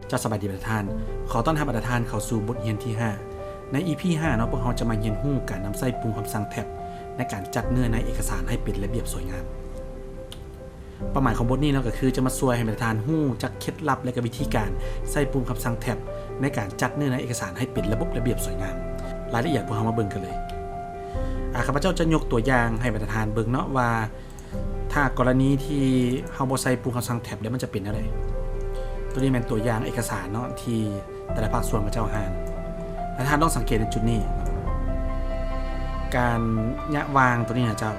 ເຈົ້າສະບາຍດີບັນດາທ່ານ, ຂໍຕ້ອນຮັບບັນດາທ່ານເຂົ້າສູ່ບົດຮຽນທີຫ້າ. ໃນອີພີຫ້າເນາະ, ພວກເຮົາຈະມາຮຽນຮູ້ການນຳໃຊ້ປຸ່ມຄຳສັ່ງ Tab ໃນການຈັດເນື້ອໃນເອກະສານໃຫ້ເປັນລະບຽບສວຍງາມ. ເປົ້າໝາຍຂອງບົດນີ້ເນາະ ກໍຄືຈະມາຊ່ວຍໃຫ້ບັນດາທ່ານຮູ້ຈັກເຄັດລັບ ແລະ ກໍວິທີການໃຊ້ປຸ່ມຄຳສັ່ງ Tab ໃນການຈັດເນື້ອໃນເອກະສານໃຫ້ເປັນລະບົບລະບຽບສວຍງາມ. ລາຍລະອຽດພວກເຮົາມາເບິ່ງກັນເລີຍ. ອາ ຂ້າພະເຈົ້າຈະຍົກຕົວຢ່າງໃຫ້ບັນດາທ່ານເບິ່ງເນາະວ່າ ຖ້າກໍລະນີທີ່ເຮົາບໍ່ໃສ່ປຸ່ມຄຳສັ່ງ Tab ແລ້ວມັນຈະເປັນແນວໃດ. ຕົວນີ້ແມ່ນຕົວຢ່າງເອກະສານເນາະ ທີ່ແຕ່ລະພາກສ່ວນເຂົາເຈົ້າຮ່າງ. ແລະ ທ່ານລອງສັງເກດໃນຈຸດນີ້ ການຍະຫວ່າງຕົວນີ້ນະເຈົ້າ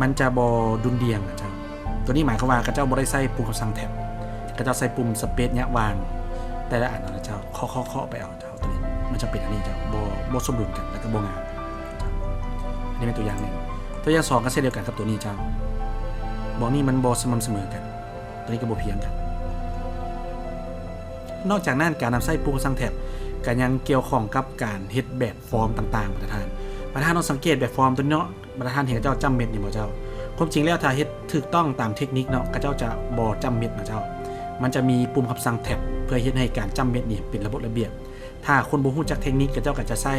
ມັນຈະບໍ່ດຸ່ນດ່ຽງນະເຈົ້າ. ຕົວນີ້ໝາຍຄວາມວ່າເຂົາເຈົ້າບໍ່ໄດ້ໃຊ້ປຸ່ມຄຳສັ່ງ Tab, ເຂົາເຈົ້າໃຊ້ປຸ່ມ Space ຍະຫວ່າງແຕ່ລະອັນນະເຈົ້າ, ເຄາະໆໆໄປເອົາ. ຕົວນີ້ມັນຈະເປັນອັນນີ້ເຈົ້າ, ບໍ່ ບໍ່ສົມດຸນກັນ ແລ້ວກໍບໍ່ງາມ. ອັນນີ້ແມ່ນຕົວຢ່າງໜຶ່ງ. ຕົວຢ່າງສອງກໍເຊັ່ນດຽວກັນກັບຕົວນີ້ເຈົ້າ, ບ່ອນນີ້ມັນບໍ່ສະໝ່ຳສະເໝີກັນ, ຕົວນີ້ກໍບໍ່ພຽງກັນ. ນອກຈາກນັ້ນ, ການນຳໃຊ້ປຸ່ມສັ່ງ Tab ກໍຍັງກ່ຽວຂ້ອງກັບການເຮັດແບບຟອມຕ່າງໆ ບັນດາທ່ານ. ບັນດາທ່ານລອງສັງເກດແບບຟອມຕົວນີ້ເນາະ, ບັນດາທ່ານເຫັນເຂົາເຈົ້າຈ້ຳເມັດນີ້ບໍ່ເຈົ້າ? ຄວາມຈິງແລ້ວ ຖ້າເຮັດຖືກຕ້ອງຕາມເທັກນິກເນາະ, ເຂົາເຈົ້າຈະບໍ່ຈ້ຳເມັດນະເຈົ້າ. ມັນຈະມີປຸ່ມຄຳສັ່ງ Tab ເພື່ອເຮັດໃຫ້ການຈ້ຳເມັດນີ້ເປັນລະບົບລະບຽບ. ຖ້າຄົນບໍ່ຮູ້ຈັກເທັກນິກ, ເຂົາເຈົ້າກໍຈະໃຊ້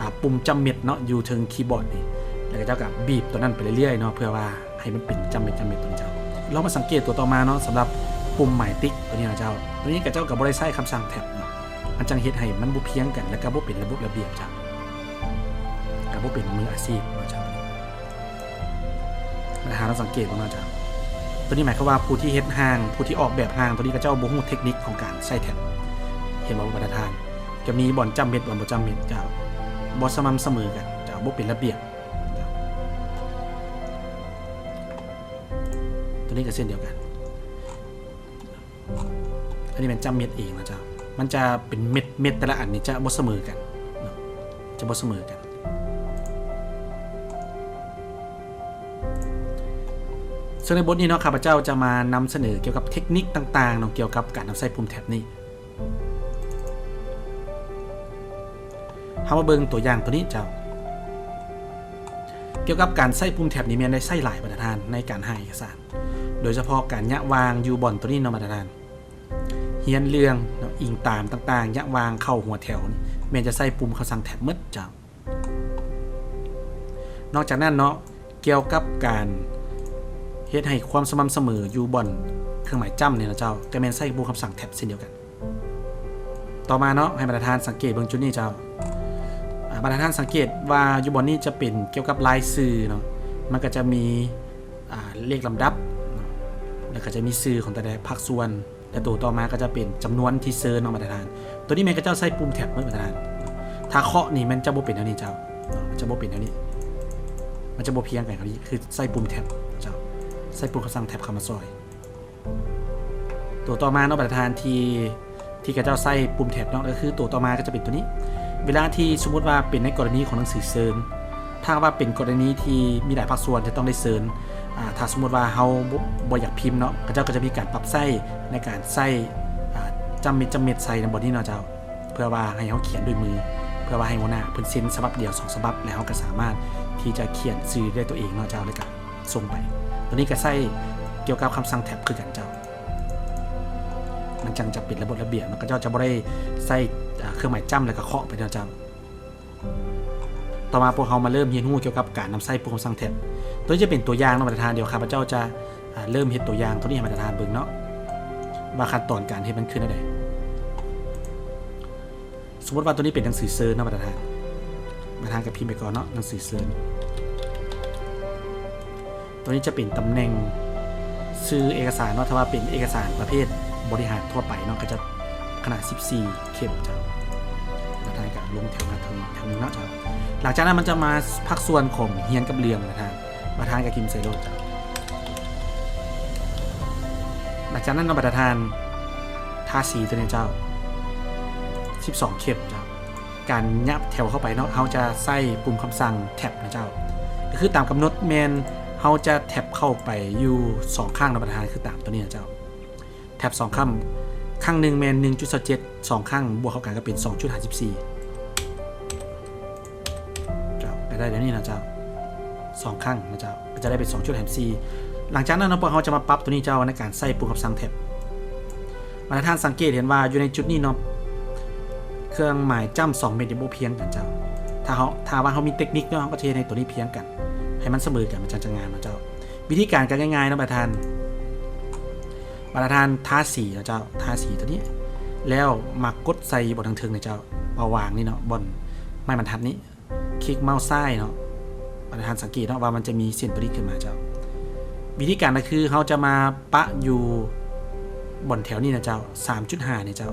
ອາ ປຸ່ມຈ້ຳເມັດເນາະ ຢູ່ເທິງຄີບອດນີ້ ແລ້ວເຂົາເຈົ້າກໍບີບຕົວນັ້ນໄປເລື້ອຍໆເນາະ ເພື່ອວ່າໃຫ້ມັນເປັນຈ້ຳເມັດ ຈ້ຳເມັດຕົວນີ້ເຈົ້າ. ລອງມາສັງເກດຕົວຕໍ່ມາເນາະ, ສຳລັບປຸ່ມໝາຍຕິກຕົວນີ້ນະເຈົ້າ, ຕົວນີ້ເຂົາເຈົ້າກໍບໍ່ໄດ້ໃຊ້ຄຳສັ່ງ Tab ເນາະ, ມັນຈັ່ງເຮັດໃຫ້ມັນບໍ່ພຽງກັນ ແລ້ວກໍບໍ່ເປັນລະບົບລະບຽບເຈົ້າ, ກໍບໍ່ເປັນມືອາຊີບເນາະເຈົ້າ. ບັນດາທ່ານລອງສັງເກດເບິ່ງເນາະເຈົ້າ. ຕົວນີ້ໝາຍຄວາມວ່າຜູ້ທີ່ເຮັດຮ່າງ, ຜູ້ທີ່ອອກແບບຮ່າງຕົວນີ້ ເຂົາເຈົ້າບໍ່ຮູ້ເທັກນິກຂອງການໃຊ້ Tab. ເຫັນບໍ່ບັນດາທ່ານ? ຈະມີບ່ອນຈ້ຳເມັດ, ບ່ອນບໍ່ຈ້ຳເມັດເຈົ້າ, ບໍ່ສະໝ່ຳສະເໝີກັນເຈົ້າ, ບໍ່ເປັນລະບຽບ. ຕົວນີ້ກໍເຊັ່ນດຽວກັນ. ອັນນີ້ແມ່ນຈ້ຳເມັດເອງນະເຈົ້າ, ມັນຈະເປັນເມັດ, ເມັດແຕ່ລະອັນນີ້ຈະບໍ່ສະເໝີກັນເນາະ, ຈະບໍ່ສະເໝີກັນ. ເຊິ່ງໃນບົດນີ້ເນາະ, ຂ້າພະເຈົ້າຈະມານຳສະເໜີກ່ຽວກັບເທັກນິກຕ່າງໆເນາະ, ກ່ຽວກັບການນຳໃຊ້ປຸ່ມ Tab ນີ້. ເຮົາມາເບິ່ງຕົວຢ່າງຕົວນີ້ເຈົ້າ. ກ່ຽວກັບການໃຊ້ປຸ່ມ Tab ນີ້ແມ່ນໄດ້ໃຊ້ຫຼາຍບັນດາທ່ານໃນການຫາເອກະສານ, ໂດຍສະເພາະການຍະຫວ່າງຢູ່ບ່ອນຕົວນີ້ເນາະບັນດາທ່ານ. ຮຽນເລື່ອງເນາະ, ອີງຕາມຕ່າງໆ, ຍະຫວ່າງເຂົ້າຫົວແຖວນີ້ ແມ່ນຈະໃຊ້ປຸ່ມຄຳສັ່ງ Tab ໝົດເຈົ້າ. ນອກຈາກນັ້ນເນາະ, ກ່ຽວກັບການເຮັດໃຫ້ຄວາມສະໝ່ຳສະເໝີຢູ່ບ່ອນເຄື່ອງໝາຍຈ້ຳນີ້ນະເຈົ້າ, ກໍແມ່ນໃຊ້ປຸ່ມຄຳສັ່ງ Tab ເຊັ່ນດຽວກັນ. ຕໍ່ມາເນາະ, ໃຫ້ບັນດາທ່ານສັງເກດເບິ່ງຈຸດນີ້ເຈົ້າ. ອາ ບັນດາທ່ານສັງເກດວ່າຢູ່ບ່ອນນີ້ຈະເປັນກ່ຽວກັບລາຍຊື່ເນາະ, ມັນກໍຈະມີ ອາ ເລກລຳດັບເນາະ, ແລ້ວກໍຈະມີຊື່ຂອງແຕ່ລະພາກສ່ວນ, ແລະ ໂຕຕໍ່ມາກໍຈະເປັນຈຳນວນທີ່ເຊີນເນາະບັນດາທ່ານ. ໂຕນີ້ແມ່ນເຂົາເຈົ້າໃຊ້ປຸ່ມ Tab ເນາະບັນດາທ່ານ. ຖ້າເຄາະນີ້ມັນຈະບໍ່ເປັນແນວນີ້ເຈົ້າ, ມັນຈະບໍ່ເປັນແນວນີ້, ມັນຈະບໍ່ພຽງກັນເນາະ, ຄືໃຊ້ປຸ່ມ Tab ເຈົ້າ, ໃຊ້ປຸ່ມຄຳສັ່ງ Tab ເຂົ້າມາຊ່ອຍ. ໂຕຕໍ່ມາເນາະບັນດາທ່ານ ທີ່ ທີ່ເຂົາເຈົ້າໃຊ້ປຸ່ມ Tab ເນາະ, ກໍຄືໂຕຕໍ່ມາກໍຈະເປັນໂຕນີ້. ເວລາທີ່ສົມມຸດວ່າເປັນໃນກໍລະນີຂອງໜັງສືເຊີນ, ຖ້າວ່າເປັນກໍລະນີທີ່ມີຫຼາຍພາກສ່ວນຈະຕ້ອງໄດ້ເຊີນ, ອາ ຖ້າສົມມຸດວ່າເຮົາບໍ່ ບໍ່ຢາກພິມເນາະ, ເຂົາເຈົ້າກໍຈະມີການປັບໃຊ້ໃນການໃຊ້ ອາ ຈ້ຳເມັດ ຈ້ຳເມັດໃສ່ໃນບ່ອນນີ້ເນາະເຈົ້າ, ເພື່ອວ່າໃຫ້ເຮົາຂຽນດ້ວຍມື, ເພື່ອວ່າໃຫ້ຫົວໜ້າເພິ່ນເຊັນສະບັບດຽວ ສອງສະບັບ, ແລ້ວເຮົາກໍສາມາດທີ່ຈະຂຽນຊື່ດ້ວຍຕົວເອງເນາະເຈົ້າ, ແລ້ວກໍ ສົ່ງໄປ. ຕົວນີ້ກໍໃຊ້ກ່ຽວກັບຄຳສັ່ງ Tab ຄືກັນເຈົ້າ. ມັນຈັ່ງຈະເປັນລະບົບລະບຽບເນາະ, ເຂົາເຈົ້າຈະບໍ່ໄດ້ໃຊ້ ເອີ ເຄື່ອງໝາຍຈ້ຳ ແລ້ວກໍເຄາະໄປເນາະເຈົ້າ. ຕໍ່ມາພວກເຮົາມາເລີ່ມຮຽນຮູ້ກ່ຽວກັບການນຳໃຊ້ໂປຣແກຣມສັ່ງ Tab. ຕົວນີ້ຈະເປັນຕົວຢ່າງເນາະບັນດາທ່ານ. ດຽວຂ້າພະເຈົ້າຈະ ເອີ ເລີ່ມເຮັດຕົວຢ່າງຕົວນີ້ໃຫ້ບັນດາທ່ານເບິ່ງເນາະ ວ່າຂັ້ນຕອນການເຮັດມັນຄືແນວໃດ. ສົມມຸດວ່າຕົວນີ້ເປັນໜັງສືເຊີນເນາະບັນດາທ່ານ, ບັນດາທ່ານກໍພິມໄປກ່ອນເນາະ ໜັງສືເຊີນ. ຕົວນີ້ຈະເປັນຕຳແໜ່ງຊື່ເອກະສານເນາະ, ຖ້າວ່າເປັນເອກະສານປະເພດບໍລິຫານທົ່ວໄປເນາະ ກໍຈະຂະໜາດສິບສີ່ເຂັມເຈົ້າ. ບັນດາທ່ານກໍລົງແຖວໜ້າເທິງແຖວໜຶ່ງເນາະເຈົ້າ. ຫຼັງຈາກນັ້ນມັນຈະມາພາກສ່ວນຂອງຮຽນກັບເລື່ອງບັນດາທ່ານ, ບັນດາທ່ານກໍພິມໃສ່ໂລດເຈົ້າ. ຫຼັງຈາກນັ້ນເນາະບັນດາທ່ານ ທາສີຕົວນີ້ເຈົ້າ ສິບສອງເຂັມເຈົ້າ. ການຫຍັບແຖວເຂົ້າໄປເນາະ ເຮົາຈະໃຊ້ປຸ່ມຄຳສັ່ງ Tab ນະເຈົ້າ. ກໍຄືຕາມກຳນົດແມ່ນເຮົາຈະ Tab ເຂົ້າໄປຢູ່ສອງຄັ້ງເນາະບັນດາທ່ານ, ຄືຕາມຕົວນີ້ນະເຈົ້າ. Tab ສອງຄັ້ງ, ຄັ້ງໜຶ່ງແມ່ນໜຶ່ງຈຸດຊາວເຈັດ, ສອງຄັ້ງບວກເຂົ້າກັນກໍເປັນສອງຈຸດຫ້າສິບສີ່ເຈົ້າ. ກໍໄດ້ແບບນີ້ນະເຈົ້າ, ສອງຄັ້ງນະເຈົ້າ ກໍຈະໄດ້ເປັນສອງຈຸດຫ້າສິບສີ່. ຫຼັງຈາກນັ້ນເນາະ ພວກເຮົາຈະມາປັບຕົວນີ້ເຈົ້າ ໃນການໃຊ້ປຸ່ມຄຳສັ່ງ Tab. ບັນດາທ່ານສັງເກດເຫັນວ່າຢູ່ໃນຈຸດນີ້ເນາະ ເຄື່ອງໝາຍຈ້ຳສອງເມັດນີ້ບໍ່ພຽງກັນເຈົ້າ. ຖ້າເຮົາ ຖ້າວ່າເຮົາມີເຕັກນິກເນາະ ເຮົາກໍຈະເຮັດໃຫ້ຕົວນີ້ພຽງກັນ ໃຫ້ມັນສະເໝີກັນ ມັນຈັ່ງຈະງາມເນາະເຈົ້າ. ວິທີການກໍງ່າຍໆເນາະ ບັນດາທ່ານ ບັນດາທ່ານທາສີເນາະເຈົ້າ ທາສີຕົວນີ້ ແລ້ວມາກົດໃສ່ບ່ອນເທິງໆນີ້ເຈົ້າ ເອົາວາງນີ້ເນາະ ບ່ອນໄມ້ບັນທັດນີ້ ຄລິກເມົາສ໌ຊ້າຍເນາະ ບັນດາທ່ານສັງເກດເນາະວ່າມັນຈະມີເສັ້ນຕົວນີ້ຂຶ້ນມາເຈົ້າ. ວິທີການກໍຄືເຮົາຈະມາປະຢູ່ບ່ອນແຖວນີ້ນະເຈົ້າ ສາມຈຸດຫ້ານີ້ເຈົ້າ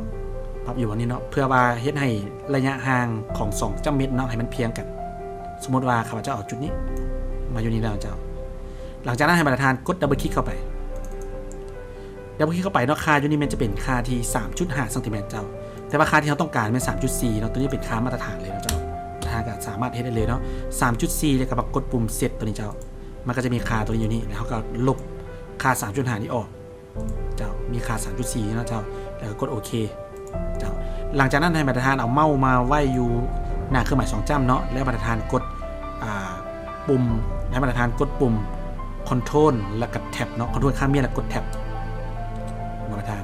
ປັບຢູ່ບ່ອນນີ້ເນາະ ເພື່ອວ່າເຮັດໃຫ້ໄລຍະຫ່າງຂອງສອງຈ້ຳເມັດເນາະ ໃຫ້ມັນພຽງກັນ. ສົມມຸດວ່າຂ້າພະເຈົ້າເອົາຈຸດນີ້ມາຢູ່ນີ້ແລ້ວເຈົ້າ ຫຼັງຈາກນັ້ນໃຫ້ບັນດາທ່ານກົດດັບເບິນຄລິກເຂົ້າໄປ ດັບເບິນຄລິກເຂົ້າໄປເນາະ ຄ່າຢູ່ນີ້ແມ່ນຈະເປັນຄ່າທີ່ສາມຈຸດຫ້າຊັງຕີແມັດເຈົ້າ ແຕ່ວ່າຄ່າທີ່ເຮົາຕ້ອງການແມ່ນສາມຈຸດສີ່ເນາະ ຕົວນີ້ເປັນຄ່າມາດຕະຖານເລີຍເນາະເຈົ້າ. ທ່ານກໍສາມາດເຮັດໄດ້ເລີຍເນາະ ສາມຈຸດສີ່ ແລ້ວກໍມາກົດປຸ່ມເຊັດຕົວນີ້ເຈົ້າ ມັນກໍຈະມີຄ່າຕົວນີ້ຢູ່ນີ້ ແລ້ວເຮົາກໍລົບຄ່າສາມຈຸດຫ້ານີ້ອອກເຈົ້າ ມີຄ່າສາມຈຸດສີ່ເນາະເຈົ້າ ແລ້ວກໍກົດໂອເຄ ເຈົ້າ. ຫຼັງຈາກນັ້ນໃຫ້ບັນດາທ່ານເອົາເມົາສ໌ມາໄວ້ຢູ່ໜ້າເຄື່ອງໝາຍສອງຈ້ຳເນາະ ແລ້ວບັນດາທ່ານກົດ ອ່າ ປຸ່ມ ໃຫ້ບັນດາທ່ານກົດປຸ່ມຄອນໂທຣນ ແລ້ວກໍແທັບເນາະ ຄອນໂທຣນຄ້າງມ້ຽນ ແລ້ວກົດແທັບ ບັນດາທ່ານ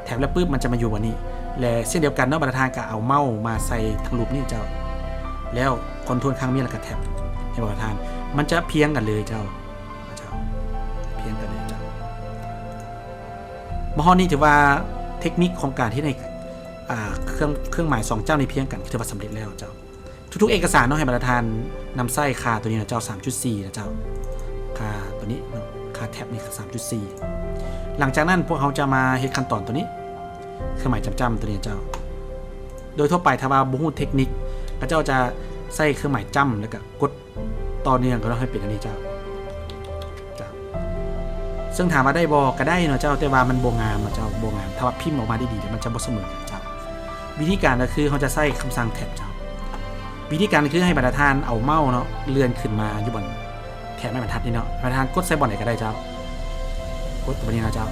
ແທັບແລ້ວປຶບ ມັນຈະມາຢູ່ບ່ອນນີ້ ແລະ ເຊັ່ນດຽວກັນເນາະ ບັນດາທ່ານກໍເອົາເມົາສ໌ມາໃສ່ທາງຮູບນີ້ເຈົ້າ ແລ້ວຄອນໂທຣນຄ້າງມ້ຽນ ແລ້ວກໍແທັບ ເຫັນບໍ່ບັນດາທ່ານ ມັນຈະພຽງກັນເລີຍເຈົ້າ ເຈົ້າ ພຽງກັນເລີຍເຈົ້າ. ມາຮອດນີ້ຖືວ່າເຕັກນິກຂອງການເຮັດໃຫ້ ອ່າ ເຄື່ອງ ເຄື່ອງໝາຍສອງຈ້ຳນີ້ພຽງກັນ ຖືວ່າສຳເລັດແລ້ວເຈົ້າ. ທຸກໆເອກະສານເນາະ ໃຫ້ບັນດາທ່ານນຳໃຊ້ຄ່າຕົວນີ້ນະເຈົ້າ ສາມຈຸດສີ່ນະເຈົ້າ ຄ່າຕົວນີ້ເນາະ ຄ່າແທັບນີ້ ສາມຈຸດສີ່. ຫຼັງຈາກນັ້ນພວກເຮົາຈະມາເຮັດຂັ້ນຕອນຕົວນີ້ ເຄື່ອງໝາຍຈ້ຳໆຕົວນີ້ນະເຈົ້າ. ໂດຍທົ່ວໄປຖ້າວ່າບໍ່ຮູ້ເຕັກນິກ ເຂົາເຈົ້າຈະໃຊ້ເຄື່ອງໝາຍຈ້ຳ ແລ້ວກໍກົດ ຕໍ່ເນື່ອງກັນເນາະ ໃຫ້ເປັນອັນນີ້ເຈົ້າ ເຈົ້າ. ເຊິ່ງຖາມວ່າໄດ້ບໍ່? ກໍໄດ້ເນາະເຈົ້າ ແຕ່ວ່າມັນບໍ່ງາມເນາະເຈົ້າ ບໍ່ງາມ ຖ້າວ່າພິມອອກມາດີໆ ແລ້ວມັນຈະບໍ່ສະເໝີກັນເຈົ້າ. ວິທີການກໍຄືເຮົາຈະໃຊ້ຄຳສັ່ງແທັບເຈົ້າ. ວິທີການກໍຄືໃຫ້ບັນດາທ່ານເອົາເມົາສ໌ເນາະ ເລື່ອນຂຶ້ນມາຢູ່ບ່ອນແຖບໄມ້ບັນທັດນີ້ເນາະ ບັນດາທ່ານກົດໃສ່ບ່ອນໃດກໍໄດ້ເຈົ້າ ກົດຕົວນີ້ເນາະເຈົ້າ.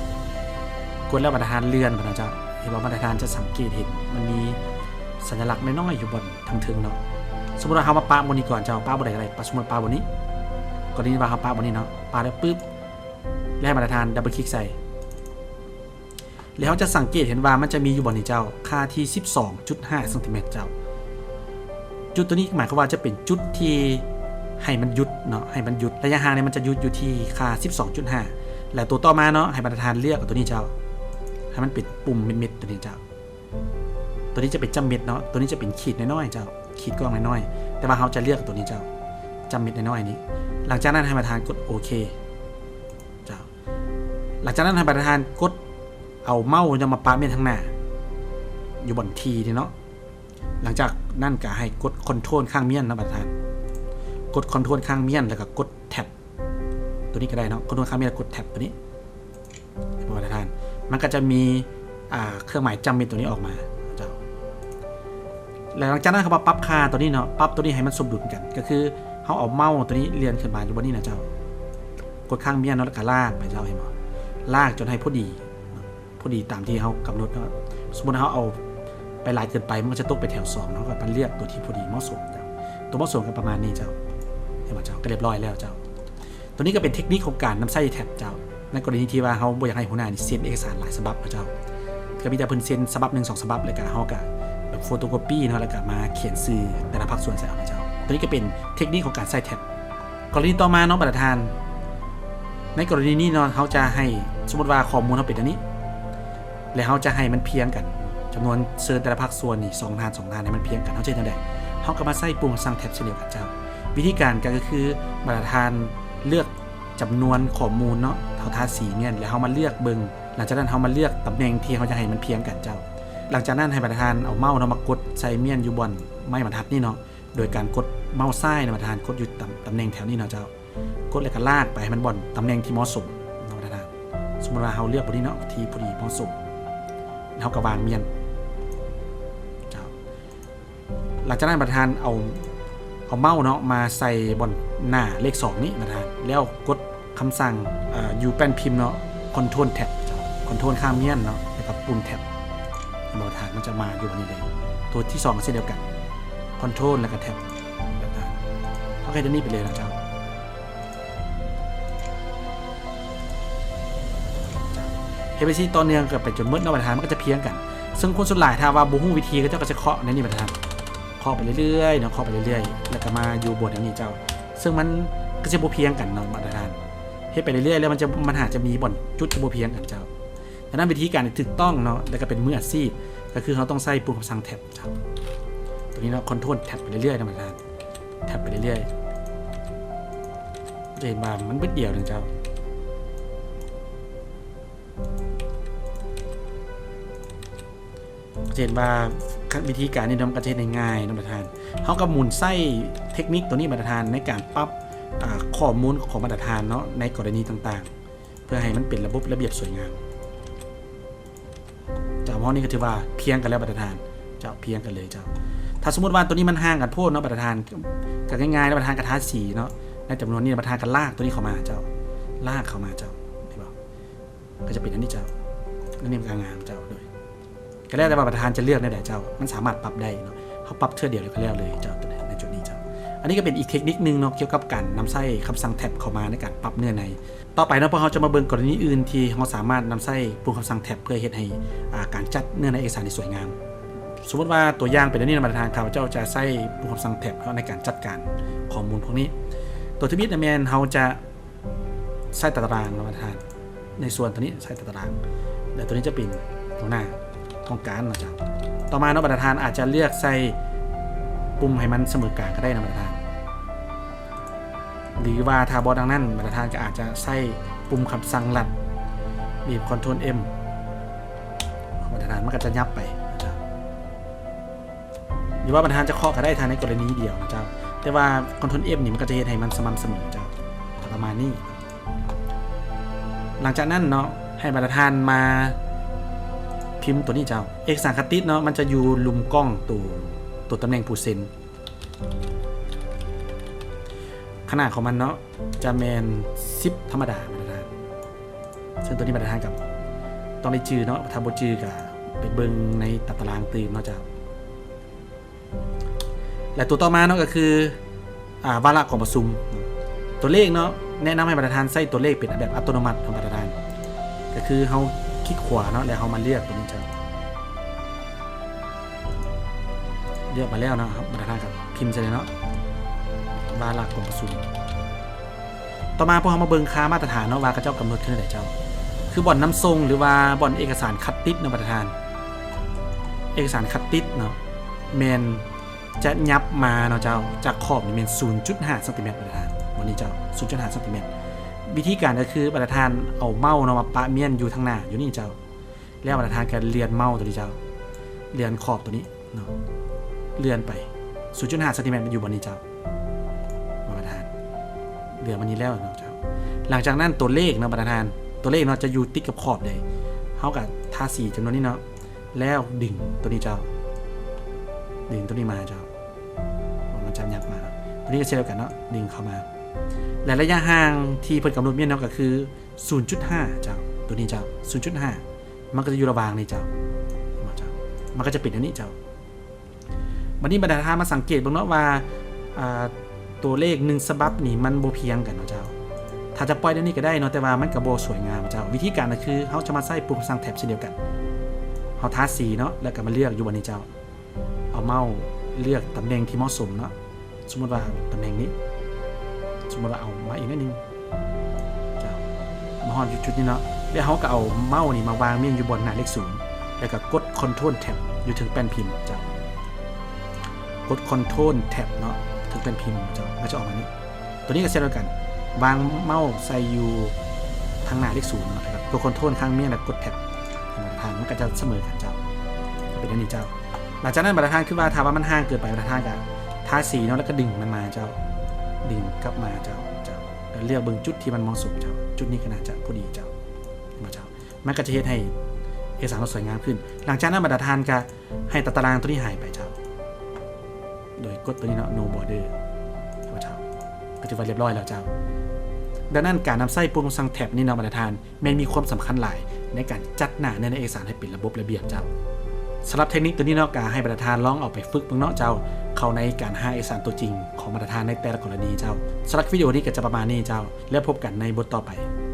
ກົດແລ້ວບັນດາທ່ານເລື່ອນໄປເນາະເຈົ້າ. ເຫັນບໍ່? ບັນດາທ່ານຈະສັງເກດເຫັນ ມັນມີສັນຍະລັກນ້ອຍໆຢູ່ບ່ອນ ທາງເທິງເນາະ. ສົມມຸດວ່າເຮົາມາປະບ່ອນນີ້ກ່ອນເຈົ້າ ປະບ່ອນໃດກໍໄດ້ ປະ ສົມມຸດປະບ່ອນນີ້ ກໍໄດ້ວ່າເຮົາປະບ່ອນນີ້ເນາະ ປະແລ້ວປຶບ ແລ້ວໃຫ້ບັນດາທ່ານດັບເບິນຄລິກໃສ່ ແລ້ວເຮົາຈະສັງເກດເຫັນວ່າມັນຈະມີຢູ່ບ່ອນນີ້ເຈົ້າ ຄ່າທີ່ສິບສອງຈຸດຫ້າຊັງຕີແມັດເຈົ້າ. ຈຸດຕົວນີ້ໝາຍຄວາມວ່າຈະເປັນຈຸດທີ່ໃຫ້ມັນຢຸດເນາະ ໃຫ້ມັນຢຸດ ໄລຍະຫ່າງນີ້ມັນຈະຢຸດຢູ່ທີ່ຄ່າສິບສອງຈຸດຫ້າ ແລ້ວຕົວຕໍ່ມາເນາະ ໃຫ້ບັນດາທ່ານເລືອກເອົາຕົວນີ້ເຈົ້າ ໃຫ້ມັນເປັນປຸ່ມເມັດໆຕົວນີ້ເຈົ້າ. ຕົວນີ້ຈະເປັນຈ້ຳເມັດເນາະ ຕົວນີ້ຈະເປັນຂີດນ້ອຍໆເຈົ້າ ຂີດກ້ອງນ້ອຍໆ ແຕ່ວ່າເຮົາຈະເລືອກຕົວນີ້ເຈົ້າ ຈ້ຳເມັດນ້ອຍໆນີ້. ຫຼັງຈາກນັ້ນໃຫ້ບັນດາທ່ານກົດໂອເຄເຈົ້າ. ຫຼັງຈາກນັ້ນໃຫ້ບັນດາທ່ານກົດເອົາເມົາສ໌ເນາະ ມາປະມ້ຽນທາງໜ້າ ຢູ່ບ່ອນທີນີ້ເນາະ. ຫຼັງຈາກນັ້ນກໍໃຫ້ກົດຄອນໂທຣນຄ້າງມ້ຽນເນາະ ບັນດາທ່ານ ກົດຄອນໂທຣນຄ້າງມ້ຽນ ແລ້ວກໍກົດແທັບ ຕົວນີ້ກໍໄດ້ເນາະ ຄອນໂທຣນຄ້າງມ້ຽນ ແລ້ວກົດແທັບຕົວນີ້ ໃຫ້ບັນດາທ່ານ ມັນກໍຈະມີ ອ່າ ເຄື່ອງໝາຍຈ້ຳເມັດຕົວນີ້ອອກມາເຈົ້າ. ແລ້ວຫຼັງຈາກນັ້ນເຮົາມາປັບຄ່າຕົວນີ້ເນາະ ປັບຕົວນີ້ໃຫ້ມັນສົມດຸນກັນ ກໍຄືເຮົາເອົາເມົາສ໌ຕົວນີ້ເລື່ອນຂຶ້ນມາຢູ່ບ່ອນນີ້ນະເຈົ້າ ກົດຄ້າງມ້ຽນເນາະ ແລ້ວກໍລາກໄປເຈົ້າ ເຫັນບໍ່? ລາກຈົນໃຫ້ພໍດີ ພໍດີຕາມທີ່ເຮົາກຳນົດເນາະ. ສົມມຸດເຮົາເອົາໄປຫຼາຍເກີນໄປ ມັນກໍຈະຕົກໄປແຖວສອງເນາະ ເຮົາກໍມາເລືອກຕົວທີ່ພໍດີເໝາະສົມເຈົ້າ. ຕົວເໝາະສົມກໍປະມານນີ້ເຈົ້າ ເຫັນບໍ່ເຈົ້າ? ກໍລຽບຮ້ອຍແລ້ວເຈົ້າ. ຕົວນີ້ກໍເປັນເຕັກນິກຂອງການນຳໃຊ້ແທັບເຈົ້າ. ໃນກໍລະນີທີ່ວ່າເຮົາບໍ່ຢາກໃຫ້ຫົວໜ້ານີ້ເຊັນເອກະສານຫຼາຍສະບັບເນາະເຈົ້າ ກໍມີແຕ່ເພິ່ນເຊັນສະບັບໜຶ່ງສອງສະບັບ ແລ້ວກໍເຮົາກໍແບບໂຟໂຕກັອບປີ້ເນາະ ແລ້ວກໍມາຂຽນຊື່ແຕ່ລະພາກສ່ວນໃສ່ເອົາເນາະເຈົ້າ. ຕົວນີ້ກໍເປັນເຕັກນິກຂອງການໃຊ້ແທັບ. ກໍລະນີຕໍ່ມາເນາະ ບັນດາທ່ານ ໃນກໍລະນີນີ້ເນາະ ເຮົາຈະໃຫ້ ສົມມຸດວ່າຂໍ້ມູນເຮົາເປັນອັນນີ້ ແລະ ເຮົາຈະໃຫ້ມັນພຽງກັນ ຈຳນວນເຊີນແຕ່ລະພາກສ່ວນນີ້ ສອງທ່ານ ສອງທ່ານ ໃຫ້ມັນພຽງກັນ ເຮົາຈະເຮັດແນວໃດ? ເຮົາກໍມາໃຊ້ປຸ່ມສັ່ງແທັບເຊັ່ນດຽວກັນເຈົ້າ. ວິທີການກໍຄື ບັນດາທ່ານເລືອກຈຳນວນຂໍ້ມູນເນາະ ເຮົາທາສີມ້ຽນ ແລ້ວເຮົາມາເລືອກເບິ່ງ ຫຼັງຈາກນັ້ນເຮົາມາເລືອກຕຳແໜ່ງທີ່ເຮົາຈະໃຫ້ມັນພຽງກັນເຈົ້າ. ຫຼັງຈາກນັ້ນໃຫ້ບັນດາທ່ານເອົາເມົາສ໌ເນາະ ມາກົດໃສ່ມ້ຽນຢູ່ບ່ອນໄມ້ບັນທັດນີ້ເນາະ ໂດຍການກົດເມົາສ໌ຊ້າຍນະ ບັນດາທ່ານ ກົດຢູ່ຕຳ ຕຳແໜ່ງແຖວນີ້ເນາະເຈົ້າ. ກົດແລ້ວກໍລາກໄປໃຫ້ມັນບ່ອນຕຳແໜ່ງທີ່ເໝາະສົມເນາະ ບັນດາທ່ານ. ສົມມຸດວ່າເຮົາເລືອກບ່ອນນີ້ເນາະ ທີ່ພໍດີເໝາະສົມ ເຮົາກໍວາງມ້ຽນເຈົ້າ. ຫຼັງຈາກນັ້ນບັນດາທ່ານເອົາ ເອົາເມົາສ໌ເນາະ ມາໃສ່ບ່ອນໜ້າເລກສອງນີ້ບັນດາທ່ານ ແລ້ວກົດຄຳສັ່ງ ເອີ ຢູ່ແປ້ນພິມເນາະ ຄອນໂທຣນແທັບເຈົ້າ ຄອນໂທຣນຄ້າງມ້ຽນເນາະ ແລ້ວກໍປຸ່ມແທັບ ເຫັນບໍ່ທ່ານ? ມັນຈະມາຢູ່ອັນນີ້ເລີຍ. ຕົວທີສອງກໍເຊັ່ນດຽວກັນ ຄອນໂທຣນ ແລ້ວກໍແທັບ ແລ້ວກໍເຮົາກໍເຮັດອັນນີ້ໄປເລີຍນະເຈົ້າ. ເຮັດໄປຊີ້ຕໍ່ເນື່ອງກັນໄປຈົນໝົດເນາະບັນດາທ່ານ ມັນກໍຈະພຽງກັນ. ເຊິ່ງຄົນສ່ວນຫຼາຍຖ້າວ່າບໍ່ຮູ້ວິທີ ເຂົາເຈົ້າກໍຈະເຄາະໃນນີ້ບັນດາທ່ານ ເຄາະໄປເລື້ອຍໆເນາະ ເຄາະໄປເລື້ອຍໆ ແລ້ວກໍມາຢູ່ບ່ອນອັນນີ້ເຈົ້າ ເຊິ່ງມັນກໍຈະບໍ່ພຽງກັນເນາະບັນດາທ່ານ. ເຮັດໄປເລື້ອຍໆ ແລ້ວມັນຈະ ມັນຫາຈະມີບ່ອນຈຸດທີ່ບໍ່ພຽງກັນເຈົ້າ. ດັ່ງນັ້ນວິທີການທີ່ຖືກຕ້ອງເນາະ ແລ້ວກໍເປັນມືອາຊີບ ກໍຄືເຮົາຕ້ອງໃຊ້ປຸ່ມຄຳສັ່ງ Tab ເຈົ້າ ຕົວນີ້ເນາະ Control Tab ໄປເລື້ອຍໆເນາະບັນດາທ່ານ Tab ໄປເລື້ອຍໆ ຈະເຫັນວ່າມັນບຶດດຽວໜຶ່ງເຈົ້າ. ຈະເຫັນວ່າ ວິທີການນີ້ເນາະ ມັນກໍຈະເຮັດໃຫ້ງ່າຍເນາະບັນດາທ່ານ. ເຮົາກໍໝູນໃຊ້ເທັກນິກຕົວນີ້ບັນດາທ່ານ ໃນການປັບ ອາ ຂໍ້ມູນຂອງບັນດາທ່ານເນາະ ໃນກໍລະນີຕ່າງໆ ເພື່ອໃຫ້ມັນເປັນລະບົບລະບຽບສວຍງາມ. ຈາກໝໍນີ້ກໍຖືວ່າພຽງກັນແລ້ວບັນດາທ່ານ ເຈົ້າ ພຽງກັນເລີຍເຈົ້າ. ຖ້າສົມມຸດວ່າຕົວນີ້ມັນຫ່າງກັນໂພດເນາະບັນດາທ່ານ ກໍງ່າຍໆ ແລ້ວບັນດາທ່ານກໍທາສີເນາະ ໃນຈຳນວນນີ້ບັນດາທ່ານກໍລາກຕົວນີ້ເຂົ້າມາເຈົ້າ ລາກເຂົ້າມາເຈົ້າ ເຫັນບໍ່ ກໍຈະເປັນອັນນີ້ເຈົ້າ ອັນນີ້ມັນກໍງາມເຈົ້າ ໂດຍ ກໍແລ້ວແຕ່ວ່າບັນດາທ່ານຈະເລືອກແນວໃດເຈົ້າ ມັນສາມາດປັບໄດ້ເນາະ ເຮົາປັບເທື່ອດຽວແລ້ວກໍແລ້ວເລີຍເຈົ້າ ໃນຈຸດນີ້ເຈົ້າ. ອັນນີ້ກໍເປັນອີກເທັກນິກໜຶ່ງເນາະ ກ່ຽວກັບການນຳໃຊ້ຄຳສັ່ງ Tab ເຂົ້າມາໃນການປັບເນື້ອໃນ. ຕໍ່ໄປເນາະ ພວກເຮົາຈະມາເບິ່ງກໍລະນີອື່ນທີ່ເຮົາສາມາດນຳໃຊ້ປຸ່ມຄຳສັ່ງ Tab ເພື່ອເຮັດໃຫ້ ອາ ການຈັດເນື້ອໃນເອກະສານໃຫ້ສວຍງາມ. ສົມມຸດວ່າຕົວຢ່າງເປັນແນວນີ້ນະບັນດາທ່ານ ຂ້າພະເຈົ້າຈະໃຊ້ປຸ່ມຄຳສັ່ງ Tab ເນາະ ໃນການຈັດການຂໍ້ມູນພວກນີ້. ຕົວທຳອິດນະແມ່ນເຮົາຈະ ໃຊ້ຕາຕະລາງເນາະທ່ານ ໃນສ່ວນຕົວນີ້ໃຊ້ຕາຕະລາງ ແລະ ຕົວນີ້ຈະເປັນຫົວໜ້າຫ້ອງການເນາະເຈົ້າ. ຕໍ່ມາເນາະ ບັນດາທ່ານອາດຈະເລືອກໃສ່ປຸ່ມໃຫ້ມັນສະເໝີກາງກໍໄດ້ເນາະບັນດາທ່ານ ຫຼືວ່າຖ້າບໍ່ດັ່ງນັ້ນ ບັນດາທ່ານກໍອາດຈະໃຊ້ປຸ່ມຄຳສັ່ງລັດ ບີບ Control M ບັນດາທ່ານ ມັນກໍຈະຫຍັບໄປເນາະເຈົ້າ. ຫຼືວ່າບັນດາທ່ານຈະເຄາະກໍໄດ້ ຖ້າໃນກໍລະນີດຽວນະເຈົ້າ ແຕ່ວ່າ Control F ນີ້ມັນກໍຈະເຮັດໃຫ້ມັນສະໝ່ຳສະເໝີເຈົ້າ ປະມານນີ້. ຫຼັງຈາກນັ້ນເນາະ ໃຫ້ບັນດາທ່ານມາພິມຕົວນີ້ເຈົ້າ ເອກະສານຄັດຕິດເນາະ ມັນຈະຢູ່ລຸ່ມກ້ອງໂຕ ໂຕຕຳແໜ່ງເປີເຊັນ ຂະໜາດຂອງມັນເນາະ ຈະແມ່ນສິບທຳມະດາບັນດາທ່ານ ເຊິ່ງຕົວນີ້ບັນດາທ່ານກໍຕ້ອງໄດ້ຈື່ເນາະ ຖ້າບໍ່ຈື່ກໍໄປເບິ່ງໃນຕາຕະລາງຕື່ມເນາະເຈົ້າ. ແລະ ຕົວຕໍ່ມາເນາະ ກໍຄື ອາ ວາລະກອງປະຊຸມ ຕົວເລກເນາະ ແນະນຳໃຫ້ບັນດາທ່ານໃຊ້ຕົວເລກເປັນແບບອັດຕະໂນມັດຂອງບັນດາທ່ານ ກໍຄືເຮົາຄລິກຂວາເນາະ ແລ້ວເຮົາມາເລືອກຕົວນີ້ເຈົ້າ ເລືອກມາແລ້ວເນາະ ບັນດາທ່ານກໍພິມໃສ່ເລີຍເນາະ ວາລະກອງປະຊຸມ. ຕໍ່ມາພວກເຮົາມາເບິ່ງຄ່າມາດຕະຖານເນາະ ວ່າເຂົາເຈົ້າກຳນົດຄືໃດເຈົ້າ ຄືບ່ອນນຳສົ່ງ ຫຼືວ່າບ່ອນເອກະສານຄັດຕິດເນາະບັນດາທ່ານ ເອກະສານຄັດຕິດເນາະ ແມ່ນຈະຫຍັບມາເນາະເຈົ້າ ຈາກຂອບນີ້ແມ່ນສູນຈຸດຫ້າຊັງຕີແມັດບັນດາທ່ານ ບ່ອນນີ້ເຈົ້າ ສູນຈຸດຫ້າຊັງຕີແມັດ. ວິທີການກໍຄືບັນດາທ່ານເອົາເມົາເນາະມາປະມ້ຽນຢູ່ທາງໜ້າຢູ່ນີ້ເຈົ້າ ແລ້ວບັນດາທ່ານກໍເລື່ອນເມົາຕົວນີ້ເຈົ້າ ເລື່ອນຂອບຕົວນີ້ເນາະ ເລື່ອນໄປສູນຈຸດຫ້າຊັງຕີແມັດ ມັນຢູ່ບ່ອນນີ້ເຈົ້າ ບັນດາທ່ານ ເລື່ອນມານີ້ແລ້ວເນາະເຈົ້າ. ຫຼັງຈາກນັ້ນຕົວເລກເນາະບັນດາທ່ານ ຕົວເລກເນາະຈະຢູ່ຕິດກັບຂອບເລີຍ ເຮົາກໍທາສີຈຳນວນນີ້ເນາະ ແລ້ວດຶງຕົວນີ້ເຈົ້າ ດຶງຕົວນີ້ມາເຈົ້າ ມັນຈະຫຍັບມາ ຕົວນີ້ກໍເຊັ່ນດຽວກັນເນາະ ດຶງເຂົ້າມາ ແລະ ໄລຍະຫ່າງທີ່ເພິ່ນກຳນົດມ້ຽນເນາະ ກໍຄືສູນຈຸດຫ້າເຈົ້າ ຕົວນີ້ເຈົ້າ ສູນຈຸດຫ້າ ມັນກໍຈະຢູ່ລະຫວ່າງນີ້ເຈົ້າ ເຫັນບໍ່ເຈົ້າ ມັນກໍຈະເປັນອັນນີ້ເຈົ້າ. ບັດນີ້ບັນດາທ່ານມາສັງເກດເບິ່ງເນາະວ່າ ອາ ຕົວເລກໜຶ່ງສະບັບນີ້ມັນບໍ່ພຽງກັນເນາະເຈົ້າ ຖ້າຈະປ່ອຍແນວນີ້ກໍໄດ້ເນາະ ແຕ່ວ່າມັນກໍບໍ່ສວຍງາມເຈົ້າ. ວິທີການກໍຄືເຮົາຈະມາໃຊ້ປຸ່ມຄຳສັ່ງ Tab ເຊັ່ນດຽວກັນ ເຮົາທາສີເນາະ ແລ້ວກໍມາເລືອກຢູ່ບ່ອນນີ້ເຈົ້າ ເອົາເມົາເລືອກຕຳແໜ່ງທີ່ເໝາະສົມເນາະ ສົມມຸດວ່າຕຳແໜ່ງນີ້ ສົມມຸດວ່າເອົາມາອີກໜ້ອຍໜຶ່ງເຈົ້າ ມາຮອດຢູ່ຈຸດນີ້ເນາະ ແລ້ວເຮົາກໍເອົາເມົານີ້ມາວາງມ້ຽນຢູ່ບ່ອນໜ້າເລກສູນ ແລ້ວກໍກົດ Control Tab ຢູ່ເທິງແປ້ນພິມເຈົ້າ ກົດ Control Tab ເນາະ ເທິງແປ້ນພິມເຈົ້າ ມັນຈະອອກມານີ້. ຕົວນີ້ກໍເຊັ່ນດຽວກັນ ວາງເມົາໃສ່ຢູ່ທາງໜ້າເລກສູນເນາະ ແລ້ວກໍກົດ Control ຄ້າງມ້ຽນ ແລ້ວກົດ Tab ໃຫ້ບັນດາທ່ານ ມັນກໍຈະສະເໝີກັນເຈົ້າ ເປັນແນວນີ້ເຈົ້າ. ຫຼັງຈາກນັ້ນບັນດາທ່ານຄິດວ່າຖ້າວ່າມັນຫ່າງເກີນໄປ ບັນດາທ່ານກໍທາສີເນາະ ແລ້ວກໍດຶງມັນມາເຈົ້າ ດຶງກັບມາເຈົ້າ ເຈົ້າ ແລ້ວເລືອກເບິ່ງຈຸດທີ່ມັນເໝາະສົມເຈົ້າ ຈຸດນີ້ກໍໜ້າຈະພໍດີເຈົ້າ ເຫັນບໍ່ເຈົ້າ ມັນກໍຈະເຮັດໃຫ້ເອກະສານເຮົາສວຍງາມຂຶ້ນ. ຫຼັງຈາກນັ້ນບັນດາທ່ານກໍ ໃຫ້ຕາຕະລາງຕົວນີ້ຫາຍໄປເຈົ້າ ໂດຍກົດຕົວນີ້ເນາະ No Border ເຈົ້າ ກໍຖືວ່າລຽບຮ້ອຍແລ້ວເຈົ້າ. ດັ່ງນັ້ນການນຳໃຊ້ປຸ່ມຄຳສັ່ງ Tab ນີ້ເນາະບັນດາທ່ານ ແມ່ນມີຄວາມສຳຄັນຫຼາຍໃນການຈັດໜ້າເນື້ອໃນເອກະສານໃຫ້ເປັນລະບົບລະບຽບເຈົ້າ. ສຳລັບເທັກນິກຕົວນີ້ເນາະ ກໍໃຫ້ບັນດາທ່ານລອງເອົາໄປຝຶກເບິ່ງເນາະເຈົ້າ ເຂົ້າໃນການຫາເອກະສານຕົວຈິງຂອງບັນດາທ່ານໃນແຕ່ລະກໍລະນີເຈົ້າ. ສຳລັບວິດີໂອນີ້ກໍຈະປະມານນີ້ເຈົ້າ ແລ້ວພົບກັນໃນບົດຕໍ່ໄປ.